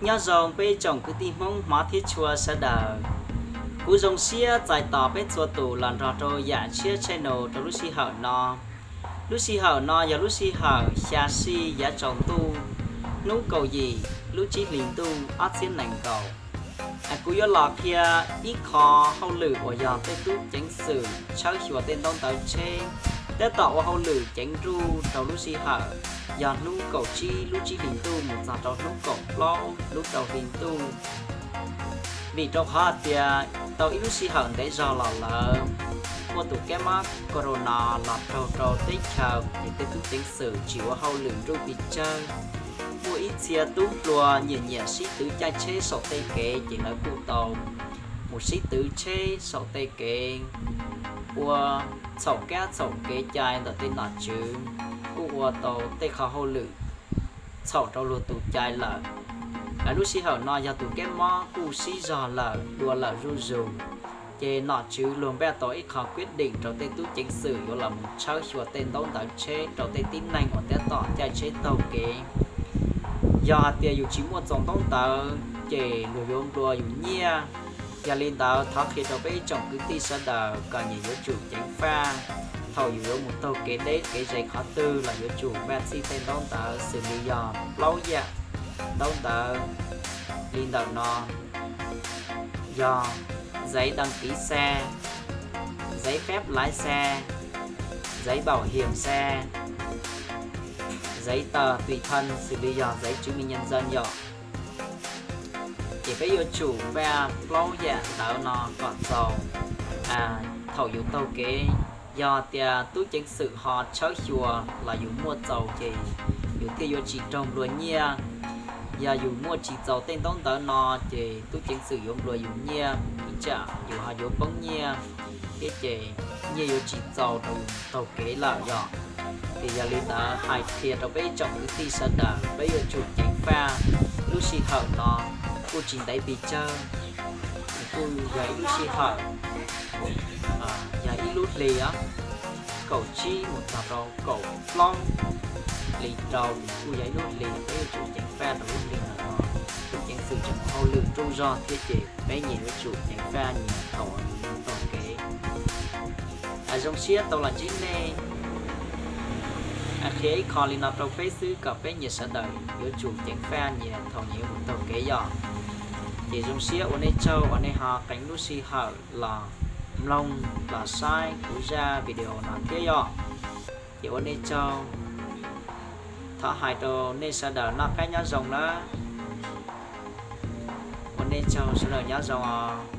Nyob zoo peb tsoom kwv tij Hmoob hmov thiab tshua sawv daws. Kuv zoo siab txais tos peb txhua tus los nrog rau Yam Tshiab channel rau lub sij hawm no. Lub sij hawm no yog lub sij hawm xya sij yav tsaus ntuj, hnub kaum yim lub tsib hlis ntuj ob txhiab nees nkaum. Kuv yuav los qhia ib qho hauj lwm uas yog tej tub ceev xwm tshawb xyuas tej ntaub ntawv tsheb, tab tom ua hauj lwm ceev nruj rau lub sij hawm yog hnub kaum tsib lub tsib hlis ntuj mus txog rau hnub kaum plaub lub rau hli ntuj. Vim rau qhov hais tias tau ib lub sij hawm ntev zog los lawm, muaj tus kab mob corona los raug rau teb chaws ces tej tub ceev xwm tsis ua hauj lwm nruj pes tsawg. Muaj ib txhia tub hluas nyiam nyiam sib twv caij tsheb saum tej kev ces lawv kuj tau mus sib twv tsheb saum tej kev, ua txhaum kab txhaum kev cai ntawm tej nom tswv, kuj ua tau tej qhov hauj lwm txhaum rau luag tus cai lawm. Lub sij hawm no yog tus kab mob kuj sib zog lawm dua lawm zuj zus, ces nom tswv luag npaj tau ib qho kwv deem rau tej tub ceev xwm yuav los mus tshawb xyuas tej ntaub ntawv tsheb rau tej tib neeg uas tab tom caij tsheb taug kev. Yog hais tias yus tsis muaj txaus ntaub ntawv ces luag yuav nplua yus nyiaj. Yog li ntawd thov qhia rau peb ib tsoom kwv tij sawv daws kom nyias yuav tsum ceev faj. Thaum yus yuav mus taug kev deb kev ze qhov twg los yuav tsum npaj txhij tej ntaub ntawv xws li yog plaub yam ntaub ntawv li ntawm no, yog giấy đăng ký xe, giấy phép lái xe, giấy bảo hiểm xe, giấy tờ tùy thân xws li yog giấy chứng minh nhân dân yom. Ces peb yuav tsum npaj plaub yam ntawv no kom txaus thaum yus taug kev. Yog tias tub ceev xwm ho tshawb xyuas los yus muaj txaus ces yus thiaj yuav tsis raug nplua nyiaj. Yog yus muaj tsis txaus tej ntaub ntawv no ces tub ceev xwm yuav nplua yus nyiaj, ib tsam yus ho yuav poob nyiaj thiab ces nyiaj yuav tsis txaus rau yus taug kev lawm yom. Ces yog li ntawd hais qhia rau peb ib tsoom kwv tij sawv daws peb yuav tsum ceev faj. Lub sij hawm no kuj tsis ntev pes tsawg, kuj yog ib lub sij hawm, yog ib lub hlis, kaum tsib mus txog rau kaum plaub hli rau, kuj yog ib lub hlis peb yuav tsum ceev faj rau lub hli no. Tub ceev xwm tseem ua hauj lwm nruj zog thiab ces peb nyias yuav tsum ceev faj nyias thaum taug kev. Zoo siab tau los ntsib nej. Qhia ib qho li no rau peb xwb kom peb nyias sawv daws yuav tsum ceev faj nyias thaum nyias yuav mus taug kev yom. Ces zoo siab ua nej tsaug uas nej ho qee lub sij hawm los mloog los saib kuv zaj video no thiab yom. Ces ua nej tsaug. Thov hais rau nej sawv daws noj qab nyob zoo na. Ua nej tsaug, sawv daws nyob zoo os.